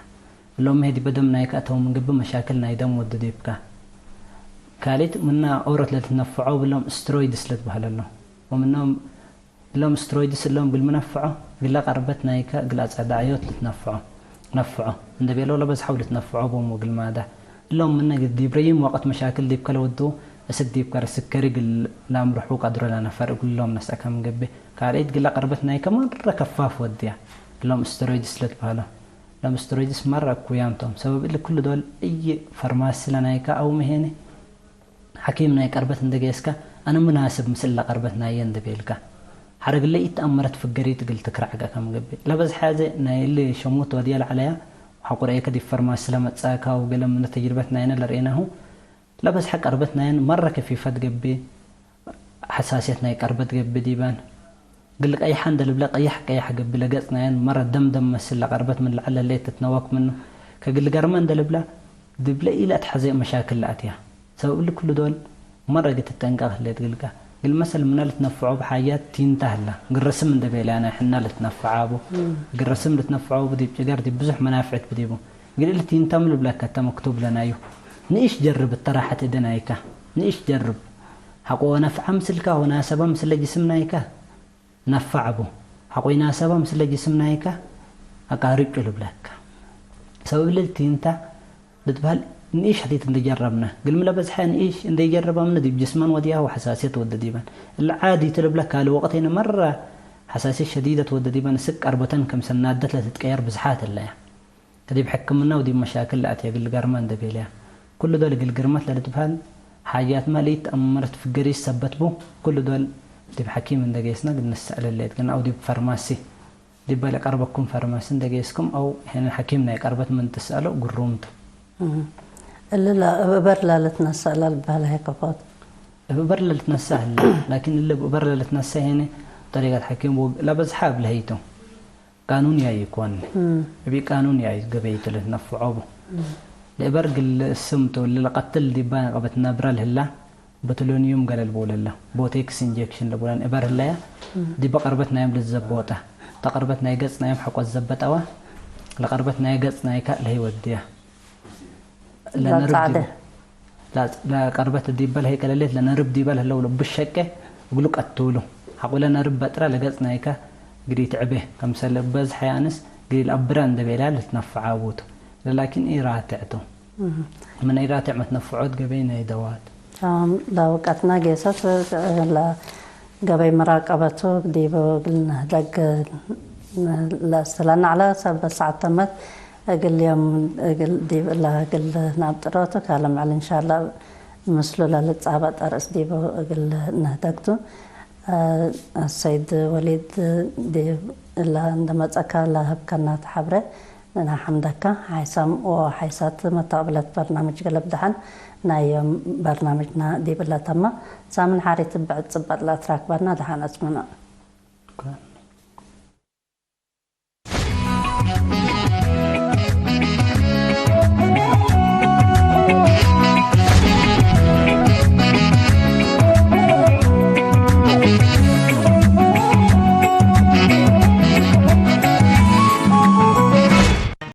እሎም ህይ ዲበ ደም ናይከ አተው ምን ገብእ መሻክል ናይ ደም ወዱ ዲብከ። ካልኢት ምነ ኦሮት ለልትነፍዖ ብሎም ስትሮይድስ ልትበህል እሎም። ወምኖም እሎም ስትሮይድስ እሎም እግል ምነፍዖ፣ እግለ ቀርበት ናይከ እግል አጸዳዕዮት ልትነፍዖ፣ ነፍዖ። እንደ ቤለው ለበዝሐው ልትነፍዖ ቦም ወእግል ማዳሕ። እሎም ምነ ዲብ ረዪም ወቅት መሻክል ዲብከ ለወዱ፣ እስክ ዲብ ከረ ስከሪ እግል ለአምርሑ ቀድሮ ለነፈር እግሎም ነስአከ ምን ገብእ። ካልኢት እግለ ቀርበት ናይከ መረ ከፋፍ ወድያ። እሎም ስትሮይድስ ልትበህሎ። እሎም ስትሮይድስ መረ እኩያም ቶም። ሰበብ እሊ ኩሉ ዶል እይ ፈርማሲ ለናይከ አው መሄኒ ሐኪም ናይ ቀርበት እንዴ ጌስከ፣ አነ ሙናስብ ምስል ለቀርበት ናየ እንዴ ቤልከ፣ ሐረግ እለ ኢተአመረት ፍገሪት እግል ትክረዐከ ከም ገብእ። ለበዝሐ አዜ ናይ እሊ ሸሙት ወድየ ለዐለያ፣ ሐቆ ረኤከ ዲብ ፈርማሲ ለመጽአከ አው ገሌ ምነ ተጅርበት ናይነ ለርኤናሁ፣ ለበዝሐ ቀርበት ናይን መረ ከፊፈት ገብእ፣ ሐሳስየት ናይ ቀርበት ገብእ ዲበን። እግል ቀይሐ እንዴ ልብለ ቀይሕ ቀይሕ ገብእ ለገጽ ናይን መረ ደም ደም መስል ለቀርበት ምን ለዐል ለሌት ትትነወክ ምኑ። ከእግል ገርመ እንዴ ልብለ ዲብለ ኢለአትሐዜ መሻክል ለአትያ። ሰበብ እሊ ኩሉ ዶል መረ እግል ትጠንቀቅ ህሌት እግልከ። እግል መሰል ምነ ልትነፍዖ እብ ሓያት ቲንተ ህለ። እግል ረስም እንዴ ቤለያ ናይ ሕና ልትነፍዓ ቡ። እግል ረስም ልትነፍዖ ቡ ዲብ ጭገር ዲብ ብዙሕ መናፍዕት ብዲቡ። እግል እሊ ቲንተ ምን ልብለከ ተ መክቱብ ለናዩ። ንኢሽ ጀርብ እተ ራሐት እደ ናይከ። ንኢሽ ጀርብ። ሐቆ ወነፍዐ ምስልከ ወናሰበ ምስለ ጅስም ናይከ። ነፋዕ ቡ። ሐቆ ኢናሰበ ምስለ ጅስም ናይከ አቃርጩ ልብለከ። ሰበብ እሊ ቲንተ ልትበህል ንኢሽ ሐቴት እንዴ ጀረብነ። እግልሚ ለበዝሐ ንኢሽ እንዴ ጀረበምነ ዲብ ጅስመን ወድያሁ ሐሳስየት ወደ ዲበን። እሊ ዓዲ ቱ ልብለ ካልእ ወቅት ሄነ መረ ሐሳስየት ሸዲደት ወደ ዲበን እስክ ቀርበተን ክምሰል ናደት ለትትቀየር ብዝሓት ህለያ። ከዲብ ሕክምና ወዲብ መሻክል ለአትየ እግል ገርመ እንዴ ቤለያ። ኩሉ ዶል እግል ግርመት ለልትበህል ሓጃትመ ለኢተአመረት ፍገሪት ሰበት ቡ። ኩሉ ዶል ዲብ ሐኪም እንዴ ጌስነ እግል ንሰአል ህሌት ግን አው ዲብ ፈርማሲ። ዲበ ለቀርበኩም ፈርማሲ እንዴ ጌስኩም አው ሄነ ሐኪም ናይ ቀርበት ምን ትስአሎ ግሩም ቱ። እም። እሊ ለእብ እበር ለልትነሰእ ለልበህል ሄ ከፎት። እብ እበር ለልትነሰእ ህለ፣ ላኪን እሊ እብ እበር ለልትነሰእ ሄነ ጠሪቀት ሐኪም ወግ ለበዝሐ እብ ለህይቱ። ቃኑን ያይ ኢኮን። እም። እብ ቃኑን ያይ ገበይቱ ልትነፍዖ ቡ። እም። ለእበር እግል ስም ቱ፣ ለቀትል ዲባ ንቀበት ነብረ ለህላ፣ ቦቱሎኒዩም ገለ ልቡለለ፣ ቦቴክስ ኢንጀክሽን ልቡለን እበር ህለያ፣ እም። ዲበ ቀርበት ናይም ልትዘቦጠ። ተቀርበት ናይ ገጽ ናይም ሐቆ ዘበጠወ፣ ለቀርበት ናይ ገጽ ናይከ ለህይ ወድያ። ለነርብ ለጻዕደ። ዲብ ለ-፣ ለቀርበት ዲበ ለሀይ ከለሌት ለነርብ ዲበ ለህለው ልቡ ሸቄ እግሉ ቀቱሉ። ሐቆ ለነርብ በጥረ ለገጽ ናይከ ግዲ ትዕቤ። ከምሰል እበዝሐ ያንስ ግዲ ለአብረ እንዴ ቤላ ልትነፈዓ ቡቱ። ለላኪን ኢራትዕ ቱ። እህ። ምን ኢራትዕ መትነፍዖት ገበይ ናይ ደዋት። አም፣ ለውቀትና ጌሰት ለገበይ መራቀበቱ ዲብ እግል ነህደግ ለአስተላና ዐለ ሰብ ሰዓት ተመት። እግል ዮም እግል ዲብ እለ እግል ናብጥሮቱ ካለምዕል እንሻላ ምስሉ ለልጻበጥ አርእስ ዲቡ እግል ነህደግቱ። አ፣ ሰይድ ወሊድ ዲብ እለ እንደ መጸካ ለሀብከና ተሐብሬ ንናሐምደካ። ሓይሳም ወሓይሳት መተቅብለት በርናምጅ ገለብ ደሐን ናይ ዮም በርናምጅና ዲብ እለ ተመ። ሳምን ሓሪት ብዕድ ጽበጥ ለአትራክበና ደሐን አጽምኖ።